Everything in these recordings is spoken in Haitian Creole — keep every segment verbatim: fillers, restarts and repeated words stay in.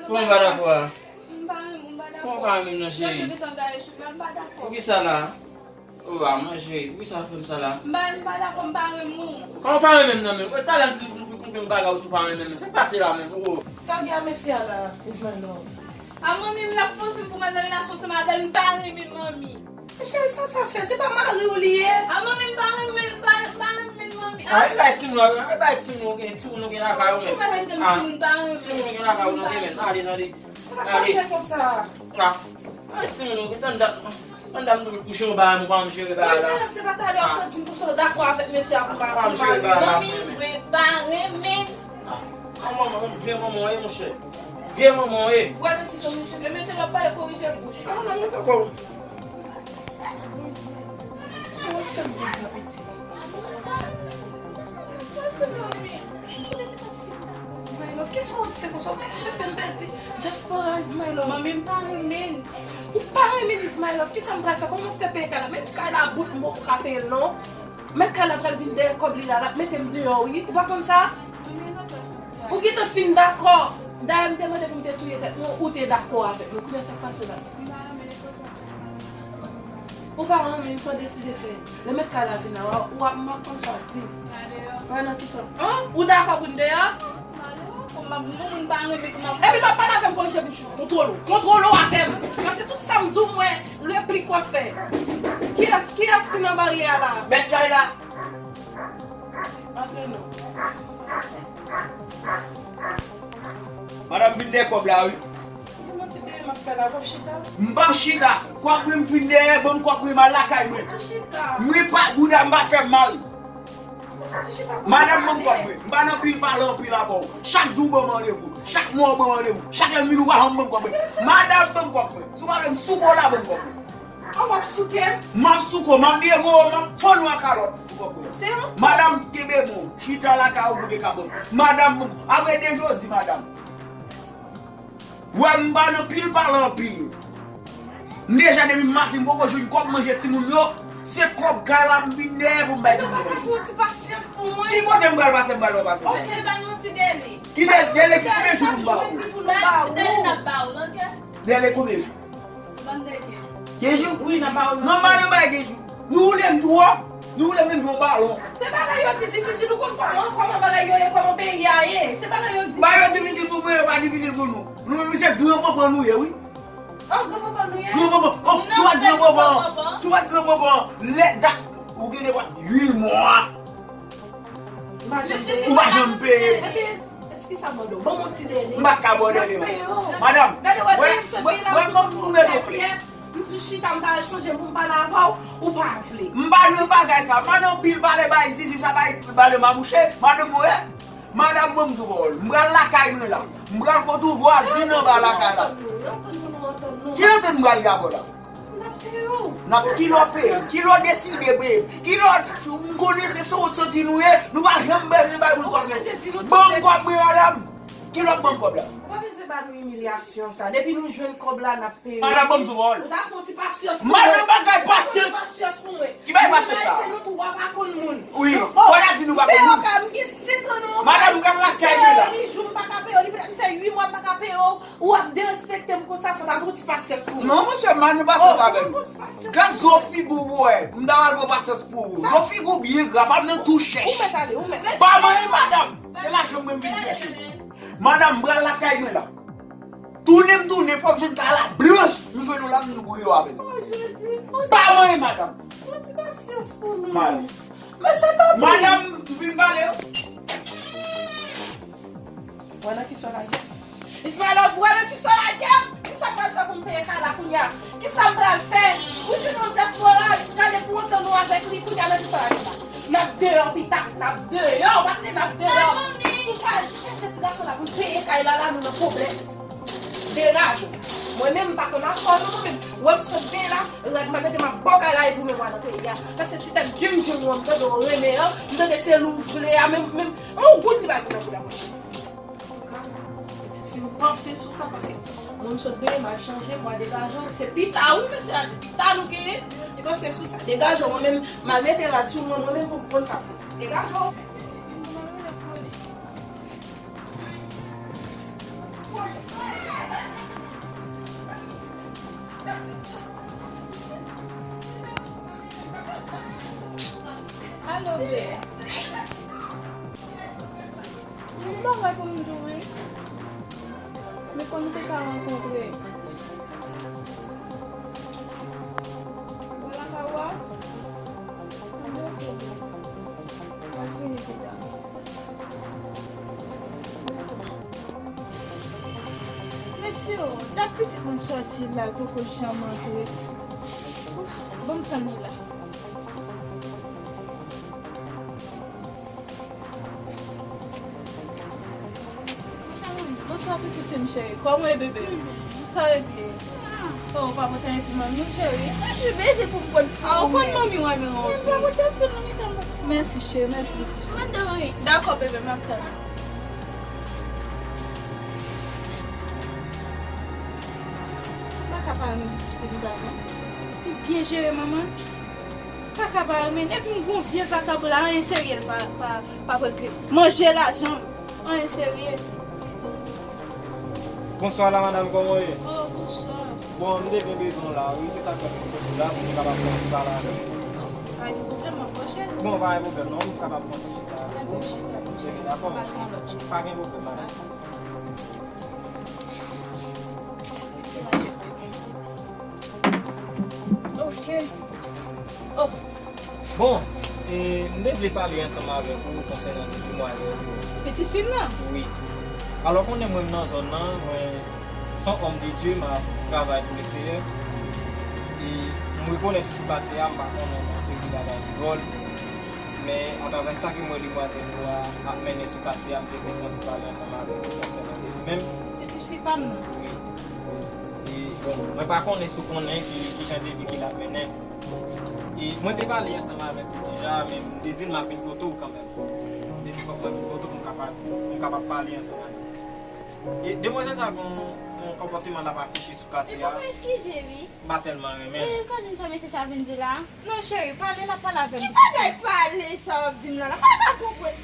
Kòman w pa dakò a? M pa renmen, m pa dakò. Kòman w pa renmen m nan, cheri? Jan w te gentan gaye cheve a, m pa dakò. Poukisa la? O, a manje, poukisa w fè m sa la? M pa, m pa dakò, m pa renmen w. Kòman w pa renmen m nan menm? Talè a m fin konprann yon bagay ou di w pa renmen m. Sa k pase la menm? O. Sa w gen a mesye a la, is my love? A manmi m, l ap fòse m pou m al nan relasyon ansanm avè l, m pa renmen manmi. Men cheri, sa sa fè? Se pa mari w li ye? A manmi m pa renmen, pa, pa renmen manmi. A, e bay timoun, e bay timoun ou gen, timoun ou gen lakay ou menm. Sou mwen, timoun pa renmen. Timoun ou gen lakay ou nan men, ale nan li. Sa pa pase konsa. A, bay timoun ou gen, tann dat, tann dat m tou kouche yon bagay, mwen pa m jere bagay la. Mwen se pa talè w sot di m konsa w dakò avèk mesye a pou m pa, pou m pa jere bagay la. Manmi, mwen pa renmen. A, manman, vye manman ye, monchè. Vye manman ye. Ou wè nan ki son mesye? E mesye l ap pale korije bouch. A, non, non, non. Sa w ap fè m konsa, pitit? My love, kisa w ap fè konsa? Ou pa chofè m pèdi dyaspora, is my love. Manmi, m pa renmen. Ou pa renmen, is my love. Kisa m pral fè? Kòman m fè peye kay la? Menm kay la bout, m poko ka peye l non. Mèt kay la pral vin dèyè kòb li la, l ap mete m deyò, wi. Ou pa konn sa? Ou gentan fin dakò. Dayè, m te mande pou m te touye tèt mwen, ou te dakò avèk mwen. Kounye a, sa k pase w la? Ou pa renmen sa w deside fè. Lè mèt kay la vin la, w ap, w ap, m ap konn sa w ap di m. Wè nan ki sòt. An? Ou dakò pou n deyò? Epi lè w pale avè m, korije bouch ou. Kontwole w. Kontwole w avè m. Paske tout sa m di w, mwen, replik w ap fè. Kiyès, kiyès ki nan baryè a la? Mèt kay la. Antre non. Madanm vin dèyè kòb la, wi. Di m yon ti dèyè m ap fè la, w ap chita? M p ap chita. Kòb mwen m vin dèyè, ban m kòb mwen m al lakay mwen. Ou chita. Mwen pa, bouda m pa fè m mal. Ou fè ti chita pou mwen. Madanm, ban m kòb mwen. M pa nan pil pale anpil avè w. Chak jou w ban m randevou. Chak mwa w ban m randevou. Chak lè m vini w pa janm ban m kòb mwen. Madanm, ban m kòb mwen. Si w pa vle m souke w la, ban m kòb mwen. An w ap souke m? M ap souke w, m ap leve w, m ap fann w ak kalòt pou kòb mwen. Se yon... Madanm, kenbe men w, chita lakay ou pou te ka bon. Madanm, apre de jodi, madanm. Wè, m pa nan pil pale anpil. M deja depi maten, m poko jwenn kòb manje timoun yo. Se kòb kay la m vin dèyè pou m bay timoun yo manje. Ou pa ka gen yon ti pasyans pou mwen? Ki kote m pral pase, m pral fè pasyans? Se, se ban nou ti dèle. Ki dèle, dèle ki konbyen jou pou m ba ou? Ba ti dèle n ap ba ou, ok? Dèle konbyen jou? Ban m dèle kenz jou. Kenz jou? Wi, n ap ba ou nan... Non, m pa nan bay kenz jou. Nou woule m twòp. Nou woule m menm jan yon balon. Se bagay yo ki difisil, ou konn kòman, kòman bagay yo ye, kòman peyi a ye. Se bagay yo difisil. Bagay yo difisil pou mwen, yo pa difisil pou nou. Nou menm se gran panpan nou ye, wi. Oh, gran panpan nou ye? Gran panpan. Oh, si w pa t gran panpan, si w pa t gran panpan, lè dat ou gen de bwa uit mwa. Ou pa janm peye. Epi, eskize m, mande w, ban m yon ti dèle. M pa ka ba w dèle, madanm. Madanm, wè, wè, wè, m ap pwomèt ou klè. M di chita, m ta al chanje pou m pale avè w, ou pa vle. M pa nan bagay sa, m pa nan pil pale bay zizi, sa bay pale mamouche, madanm mwen. Madanm, ban m di w pawòl. M pral lakay mwen la. M pral kot ou vwazin anba lakay la. Ki antann m pral gen avè w la? N ap kilò peye m, kilò deside peye m, kilò m konnen se sou wout soti nou ye, nou pa janm bezwen bay moun kòb yo. Ban m kòb mwen, madanm. Kilò ban m kòb la. Ou pa bezwen ba nou imilyasyon sa. Depi nou jwenn kòb la, n ap peye w. Madanm, ban m di w pawòl. Ou ta pran ti pasyans pou mwen. Madanm, bagay pasyans. Pasyans pou mwen. Ki bay pase sa? Se nou tou, w pa konn moun. Wi, fò w ta di nou pa konn moun. M gen sèt an non. Madanm, gad lakay mwen la. Li jou m pa ka peye w, li fè uit mwa m pa ka peye w, ou ap derespekte m konsa, fò w ta gon ti pasyans pou mwen. Non, monchè, m pa nan pasyans avè nou. Gad zo figi w, bwè. M ta pral pran pasyans pou ou. Zo figi w byen gra, pa m nan tou chèch. Ou mèt ale, ou mèt. Pa manyen, madanm. Se lajan mwen m vin chèche. Madanm, m pral lakay mwen la. Tounen m tounen, fò m jwenn kay la blanch. M jwenn yon la, m boure yo avè l. Oh, Jezi. Pa manyen, madanm. Pran ti pasyans pou nou. Male. Mesye, tanpri. Madanm, m fin pale. Wè nan ki sò lage. Ismaël, wè nan ki sò lage. Kisa m pral fè pou m peye kay la kounye a? Kisa m pral fè? Ou jwenn yon dyaspora, gade pou antann ou avèk li, kounye a nan ki sò lage la. N ap deyò pita, n ap deyò, w pa tande n ap deyò. Si w pa al chèche ti gason la pou l peye kay la, la nou nan pwoblèm. Degaje w. Mwen menm, m pa konn afè w non, mwen menm. Wè m sot gen la, rèd m ap mete m ap ba w kay la epi w menm w al nan peyi a. Paske ti tèt djendjen w an, m tande w renmen an, m tande se li w vle a, menm, menm, yon goud li pa gen nan bouda mwen. Antouka, pitit fi m, panse sou sa, paske mwen m sot benyen, m al chanje, m al degaje w. Se pita, wi, mesye a di pita nou genyen. Li panse sou sa. Degaje w, mwen menm, m al mete rad sou mwen, mwen menm pou m konn sa. Degaje w. Yon bagay pou m di w, wi. Men fò nou te ka rankontre. Ou lakay ou a? Anben, oke, boo. M ap vini pita. Mesye o, dat pitit mwen sòti la, l poko janm antre. Ouf, ban m tann li la. Bonswa, pitit fi m cheri. Kòman w ye, bebe? Sa w regle? Oh, ou pa pote anyen pou manmi w, cheri? Toujou bezwen pou m pot pou ou. Ah, ou konn manmi w renmen w anpil. Mèsi, cheri, mèsi, pitit fi. Mwen dòmi. Dakò, bebe, m ap tann. M pa ka pa renmen pitit fi m sa, non. Li byen jere manman l. Pa ka pa renmen l. Epi m gon vye vakabon la, anyen serye l pa, pa, pa pote. Manje lajan m, anyen serye. Bonswa la, madanm, kòman w ye? Oh, bonswa. Bon, m te gen bezwen w la, wi, se sa k fè m te soti la, pou m kapab fè yon ti pale avè w. Pa gen pwoblèm, m ap pran chèz. Bon, pa gen pwoblèm, non, m kapab fè yon ti chita avè w. Dakò. Dakò. Pa gen pwoblèm, madanm. Ok. Oh. Bon, e, m te vle pale ansanm avèk ou konsènan de demwazèl yo. Pitit fi m nan? Wi. Alò, konnen mwen, m nan zòn nan, mwen se yon homme de Dieu, m ap travay pou le Seyè. E m rekonèt ou sou katye a, m pa konnen yon seri de bagay ki dwòl. Men atravè sa ke m wè demwazèl yo a ap mennen sou katye a, m te vle fè yon ti pale ansanm avèk ou konsènan de li menm. Pitit fi pa m nan? Wi. E, bon, mwen pa konnen si w konnen ki, ki jan de vi ke l ap mennen. E mwen te pale ansanm avèk li deja, men m te di l m ap vin kote w kanmenm. M te di fòk mwen vin kote w pou m kapab, pou m kapab pale ansanm avè l. E demwazèl sa a gon, gon konpòteman l ap afiche sou katye a. Epi mwen eskize, wi. M pa tèlman renmen l. E, w ka di m sa mesye sa vin di la? Non, cheri, pale l ap pale avè m. Ki bagay pale sa w ap di m la, la? M pa ka konprann.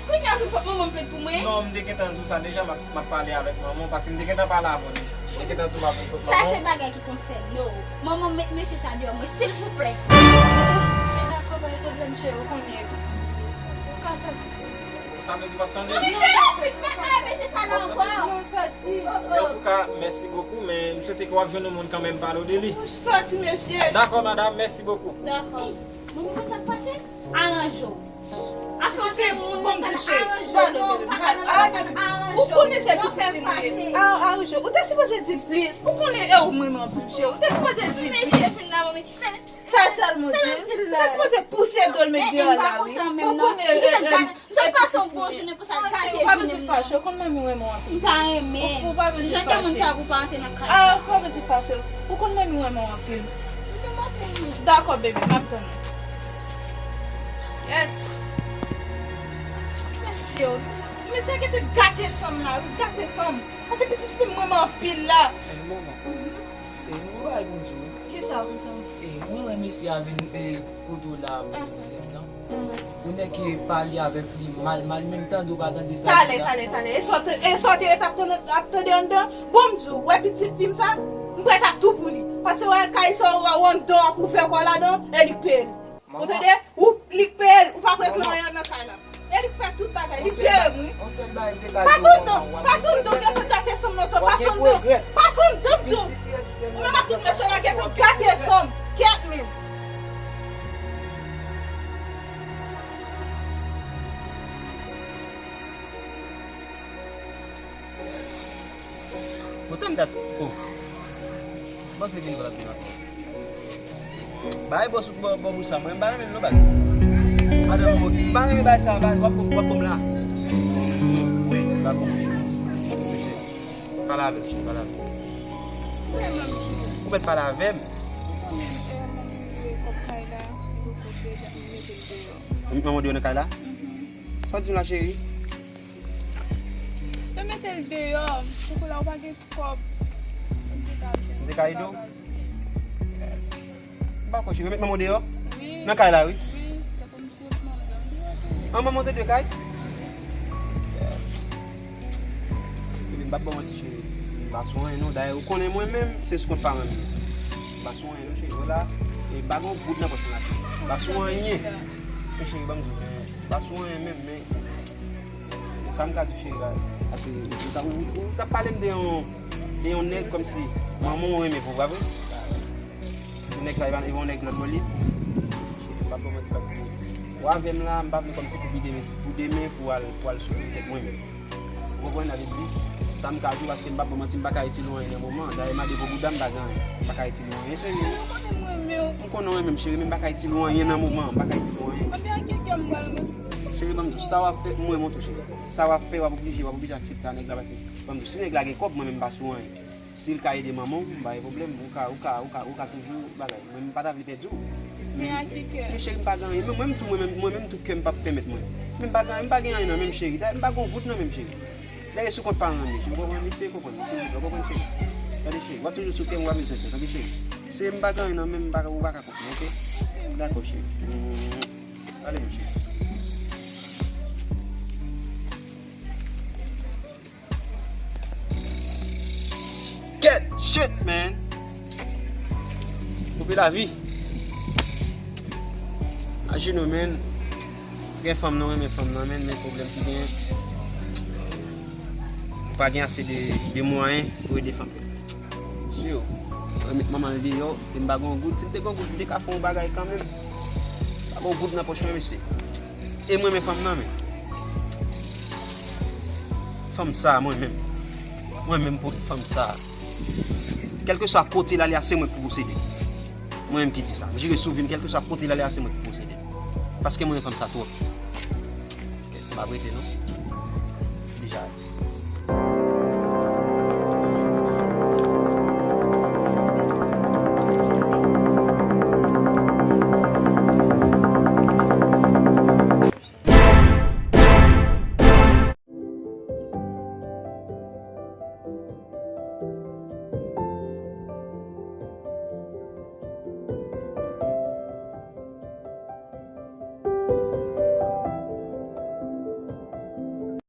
Kounye a vin pot manman m plent pou mwen? Non, m te gentan di w sa deja, m ap, m ap pale avèk manman w, paske m te gentan pale avè w deja. M te gentan di w m ap vin kot manman w. Sa se bagay ki konsène w. Manman m met mesye sa deyò mwen, silvouplè. Men dakò, pa gen pwoblèm, cheri, ou konnen. Ou ka soti. Sa vle di w p ap tande? Non, men fè rapid, m pa ka wè mesye sa la ankò. Non, soti. Antouka, mèsi bokou, men m swete ke w ap jwenn yon moun kanmenm pale w de li. Soti, mesye. Dakò, madanm, mèsi bokou. Dakò. Manmi, konn sa k pase? Aranje w. Afè w se moun nan ka aranje w, non, pa ka nan bagay sa, aranje w. Ou konnen se pitit fi m li ye. Aranje w. Ou te sipoze di plis. Ou konnen e ou mwen anpil, cheri. Ou te sipoze di plis. Mesye fin la, manmi. Sa sèlman di l. Ou te sipoze pouse do l met deyò la, wi. Ou konnen, e, e, M sot pase yon bon jounen konsa, gate jounen m nan. Ou pa bezwen fache, ou konn manmi renmen w anpil. M pa renmen. Ou, ou pa bezwen fache. Jan de moun sa pou pa antre nan kay sa. Ah, ou pa bezwen fache. Ou konn manmi renmen w anpil. M te montre nou. Dakò, bebe, m ap tann ou. Kèt. Mesye, mesye gentan gate san m la, wi, gate san m. Paske pitit fi m renmen anpil la. Manman. Mhm. E, m gon bagay pou m di w, wi. Kisa, konsa? E, mwen wè mesye a vin, e, kote w la, bon, sè m nan. Ou nèk ki pale avèk li mal, mal, menm tande w pa tande sa. Talè, talè, talè. E sa w te, e sa w te ret ap tande, ap tande anndan? Bon, m di w, wè pitit fi m sa, m prèt ak tou pou li. Paske wè kay sa w, w anndan w ap ouvè kò w ladan, e li k peye l. Ou tande? Ou, li k peye l, ou pa p regle anyen nan kay la. E li k fè tout bagay, li k jere m, wi. Yon sèl bagay m te ka di w, manman, w ap regrèt. Pase yon dan, pase yon dan, gentan gate san m nan, pase yon dan. Pase yon dan, m di w. Ou menm ak tout mesye la gentan gate san m. Kèt menm. Ou tann dat, oh. Bòs vin vòlò vin la. Bay bòs bò, bò bouch sa, mwen m pa renmen l non baz. Madanm mwen, m pa renmen bay sa, baz, w ap, w ap bon m la. Wi, m pa bon. Pale avè m, cheri, pale avè m. Ou mèt pale avè m. Ou met manman w deyò nan kay la? Sa w di m la, cheri? Yo mete l deyò, tankou la ou pa gen kòb. M te ka al jwenn. M te ka ede w? M pa kwè, cheri. Yo met manman w deyò? Wi. Nan kay la, wi. Wi, tankou misye met manman m deyò tou. An, manman w te dwe kay? Ebyen, m p ap ba w manti, cheri. M pa sou anyen, non. Dayè, ou konnen mwen menm, se sou kont paran m ye. M pa sou anyen, non, cheri. Wè la, E m pa gen yon goud nan pòch mwen, cheri. M pa sou anyen. Men cheri, ban m di w, men, m pa sou anyen menm, men, men sa m ka di w, cheri, la, paske ou t ap, ou, ou t ap pale m de yon, de yon nèg kòmsi manman w renmen pou w, pa vre? Nèg sa, e pa, e pa yon nèg lòt bò li. Cheri, m p ap ba w manti, paske ou avè m la, m pa vle kòmsi pou pi demen, pou demen, pou al, pou al soufri tèt mwen menm. Ou konprann sa m vle di? Sa m ka di w, paske m p ap ba w manti, m pa ka itil ou anyen nan moman. Dayè, m a depo bouda, m pa gen anyen. M pa ka itil ou anyen, cheri. Ou konnen m renmen w. M konnen w renmen m, cheri, men m pa ka itil ou anyen nan moman. M pa ka itil ou anyen. Anben, ak kèk kè m pral. Cheri, ban m di w, sa w ap fè, m renmen w tou, cheri. Sa w ap fè, w ap oblije, w ap oblije aksepte a nèg la, paske, ban m di w, si nèg la gen kòb, mwen menm, m pa sou anyen. Si l ka ede manman w, m pa gen pwoblèm. Ou ka, ou ka, ou ka, ou ka toujou bagay. Mwen, m pa ta vle pèdi w. Men, men cheri, m pa gen anyen. Men mwen menm tou, mwen menm, mwen menm tou, kè m p ap pèmèt mwen. Men m pa gen anyen, m pa gen anyen nan men m, cheri. Dayè, m pa gen yon goud nan men m, cheri. Dayè, sou kont paran m li. Ou konprann? Misye konprann. Misye konprann, cheri. Tande, cheri, w ap toujou sou kè m, w ap bezwen fè. Tande, cheri. Se m pa gen anyen nan men m, m pa, ou pa ka kont mwen, oke? Dakò, cheri. Mm. Ale, mesye. Kèt, shit, man. Koupe lavi. Imajine w, man. Gen fanm nan, renmen fanm nan, man, men pwoblèm ki genyen, ou pa gen ase de, de mwayen pou ede fanm nan. Mesye, mwen met manman l deyò, e m pa gen yon goud. Si m te gen yon goud, m te ka fè yon bagay kanmenm. Pa gen yon goud nan pòch mwen, mesye. E mwen, men fanm nan, men. Fanm sa, mwen menm. Mwen menm pou fanm sa. Kèlkeswa kote l ale a, se mwen ki pou posede. Mwen menm ki di sa. M jire sou vi m, kèlkeswa kote l ale a, se mwen ki posede. Paske mwen renmen fanm sa twòp. M ap rete, non.